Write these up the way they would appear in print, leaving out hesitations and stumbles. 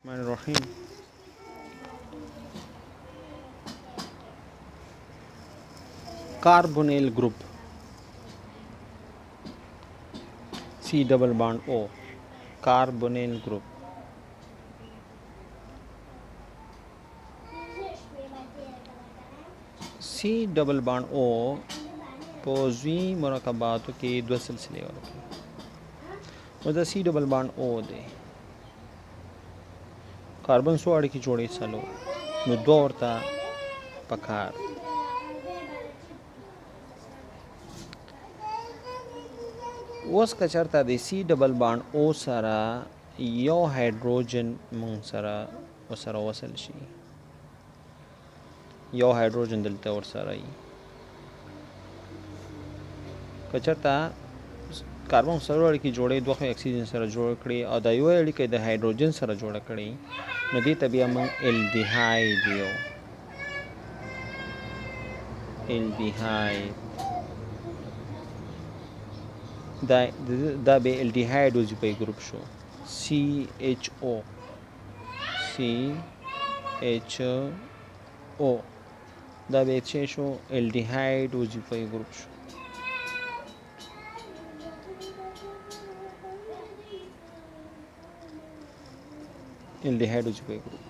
الرحمن الرحیم. Carbonyl group C double bond O, carbonyl group. C double bond O په عضوي مرکباتو کې دوه سلسلې ورکوي. نو دا سی ډبل بانډ او دی، کاربن څو اړیکې جوړوي؟ څلور. نو دوه ورته پکار. اوس که چېرته د سی ډبل بانډ او سره یو هایدروجن مونږ سره ورسره وصل شي، یو هایدروجن دلته ورسره وي، که چېرته کاربن څلور اړیکې جوړوي، دوه خو اکسیجن سره جوړ کړي او دا یوه اړیکه د هایدروجن سره جوړه کړي، نو دې ته بیا موږ الدیهاید یو الدیهاید دا به الدیهاید وظیفوي ګروپ شو، سی اچ او سی اچ او، دا به څه شو؟ الدیهاید وظیفوي ګروپ شو. الدیهاید وظیفوي ګروپ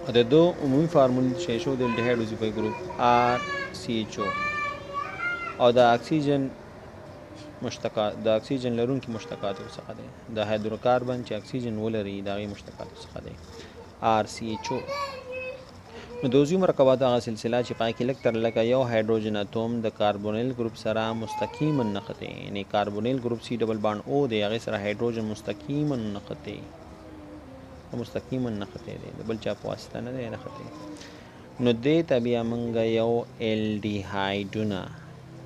او د دو عمومي فارمول چې شو د الدیهاید وظیفوي ګروپ آر سی اچ او، او د اکسیجن مشتقات، د اکسیجن لرونکي مشتقاتو څخه دی، د هایدروکاربن چې اکسیجن ولري د هغې مشتقاتو څخه دی آر سی اچ او. نو د عضوي مرکباتو هغه سلسله چې پای کې لږ تر لږه یو هایدروجن اتوم د کاربونیل ګروپ سره مستقیما نښتی، یعنی کاربونیل ګروپ سی ډبل بانډ او دی، هغې سره هایدروجن مستقیما نښتی، مستقیما نښتی دی، د بل چا په واسطه نه دی نښتی. نو دې ته بیا موږ یو الډیهایډونه،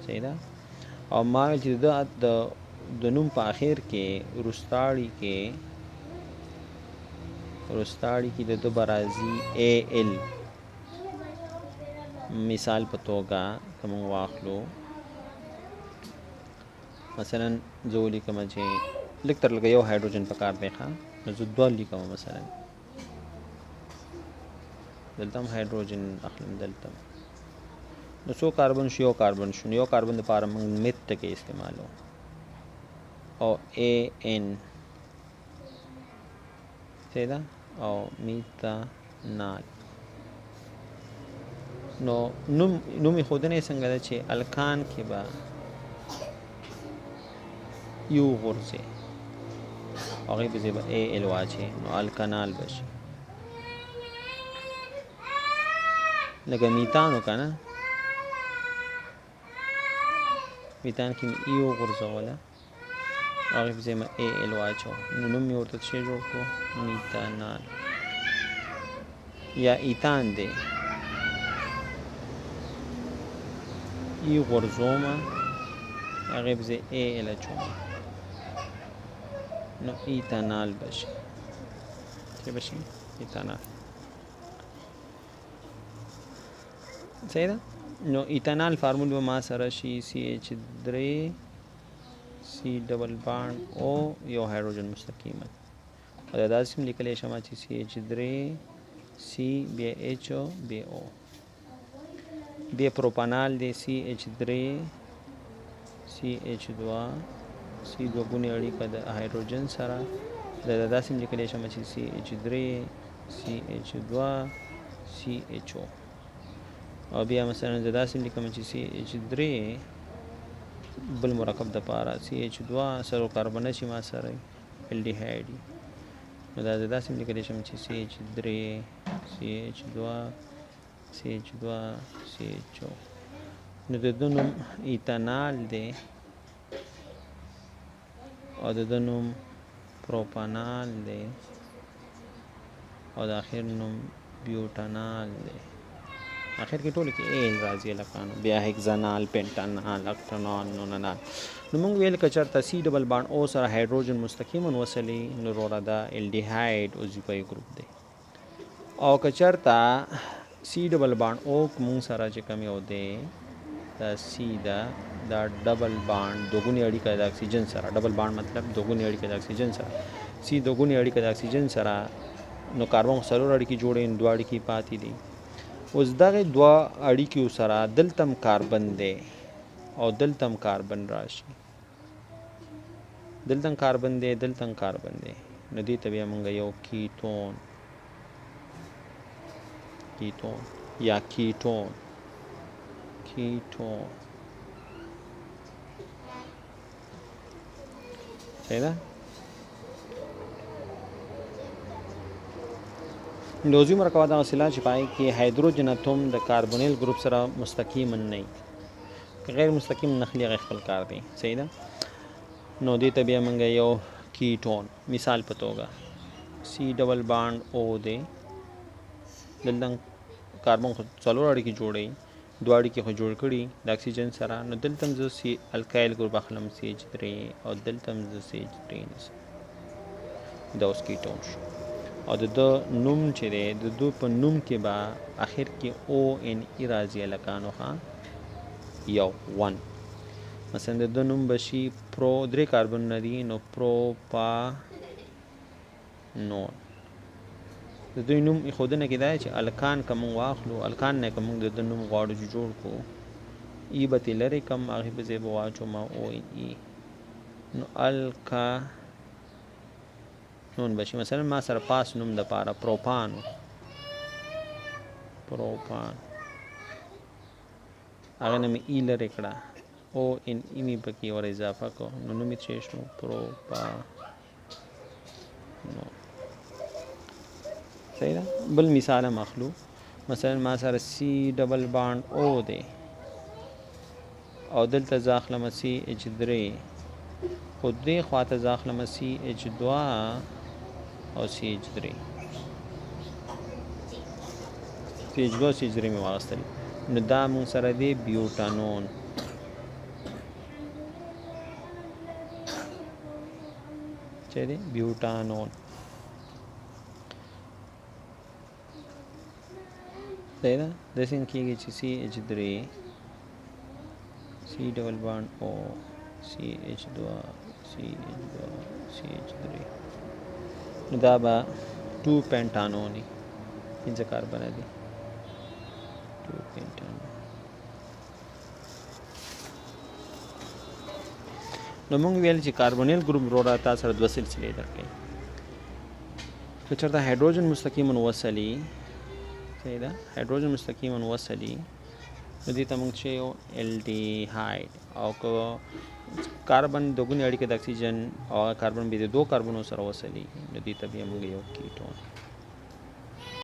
صحیح ده؟ او ما ویل چې د نوم په اخر کې وروستاړي کې د ده به راځي ای ال. مثال په توګه که موږ واخلو، مثلا زه ولیکم چې لږ تر لږه یو هایدروجن پکار دی، ښه، نو زه دوه لیکم، مثلا دلته هم هایدروجن اخلم، دلته نو څو کاربن شو؟ یو کاربن شو. نو یو کاربن دپاره موږ میت ټکی استعمالو او ای ان، صحیح ده، او میتانال. نو نوم ښودنه یې څنګه ده چې الکان کې به یو غورځي، هغې په ځای به ای ال واچوي، نو الکانال به شي. لکه میتان که نه، میتان کې مې ای وغورځوله، هغې په ځای مې ای ال واچوه، نو نوم مې ورته څه جوړ کړو؟ میتانال یا ایتان دی. ای غورځومه، هغې په ځای ای ال اچوم، نو ایتانال به شي. څه به شي؟ ایتانال. صحیح ده؟ نو ایتانال فارمول به ما سره شي سی اچ درې سی ډبل بانډ او یو هایدروجن مستقیما، او دا داسې هم لیکلی شم چې سی اچ درې سی بیا اچ بیا او، بیا پروپانال دی سی اچ درې سی اچ دوه سی دوه ګونې اړیکه د هایدروجن سره، دا داسې هم لیکلی شم چې سی اچ درې سی اچ دوه سی اچ او، او بیا مثلا زه داسې هم لیکم چې سی اچ درې بل مرکب دپاره سی اچ دوه څلور کاربنه چې ما سره الډیهایډ وي، نو دا زه داسې هم لیکلی شم چې سی اچ درې سی اچ دوه سی اچ دوه سی اچ او. نو د ده نوم ایتانال دی او د ده نوم پروپانال دی او د اخر نوم بیوټانال دی. اخر کې ټولو کې ایل راځي هلکانو، بیا هکزانال، پنټانال، اکټانال، نونانال. نو موږ ویل که چېرته سی ډبل بانډ او سره هایدروجن مستقیما وصلي، نو وروره دا الډیهایډ وظیفوي ګروپ دی، او که چېرته سی ډبل بانډ او موږ سره چې کوم یو دی، دا سی ده، دا ډبل بانډ دوګونې اړیکه د اکسیجن سره، ډبل بانډ مطلب دوګونې اړیکه د اکسیجن سره، سی دوګونی اړیکه د اکسیجن سره، نو کاربن خو څلور اړیکې جوړې، نو دوه اړیکې پاتې دي. اوس دغه دوه اړیکو سره دلته هم کاربن دی او دلته هم کاربن راشي، دلته هم کاربن دی، دلته هم کاربن دی، نو دې ته بیا موږ یو کیتون، کیتون یا کیټون، کیټون. صحیح ده. د عضوي مرکبات هغه اصطلاح چې پای کې هایدروجن اتوم د کاربونیل ګروپ سره مستقیما نه وي، که غیر مستقیم نخلي هغه خپل کار دی. صحیح ده. نو دې ته بیا موږ یو کیټون، مثال په توګه سی ډبل بانډ او دی، دلته کاربن خو څلور اړیکې جوړوي، دوه اړیکې خو جوړ کړي د اکسیجن سره، نو دلته هم زه سی الکایل ګروپ اخلم سی اچ درې، او دلته هم زه سی اچ درې نیسم، دا اوس کیټون شو. او د ده نوم چې دی، د ده په نوم کې به اخر کې او ان ای راځي هلکانو، ښه یو ون. مثلا د ده نوم به شي پرو، درې کاربنونه دي، نو پروپا نون. د دوی نوم ایښودنه کې دا چې الکان که موږ واخلو، الکان نه که موږ د ده نوم غواړو چې جوړ کړو، ای به ترې لرې کړم، هغې په ځای به واچوم او ان ای، نو الکا نون به شي. مثلا ما سره پاس نوم د پاره پروپان و، پروپان، هغه نه مې ای لرې کړه، او ان ای مې پکې ور اضافه کړو، نو نوم یې څه شو؟ پروپا نو. صحیح ده. بل مثال هم اخلو، مثلا ما سره سی ډبل بانډ او دی، او دلته زه اخلم سی اچ درې، خو دې خواته زه اخلم سی اچ دوه او سی اچ درې، سی اچ دوه سی اچ درې مې واخیستل، نو دا مونږ سره دی بیوټانون. چې دی بیوټانون. صحیح ده. داسې هم کېږي چې سی اچ درې سی ډبل بانډ او سی اچ دوه سی اچ دوه سی اچ درې، نو دا به 2 پنټانون وي، پنځه کاربنه دي، 2 پنټانون. نو موږ ویل چې کاربونیل ګروپ وروره تا سره دوه سلسلې درکوي، که چېرته هایدروجن مستقیما وصلي، صحیح ده، هایدروجن مستقیما وصلي، نو دې ته موږ چې یو الډیهاید، او که کاربن دوګونې اړیکه د اکسیجن او هغه کاربن بیا د دوو کاربنو سره وصلي، نو دې ته بیا موږ یو کیټون.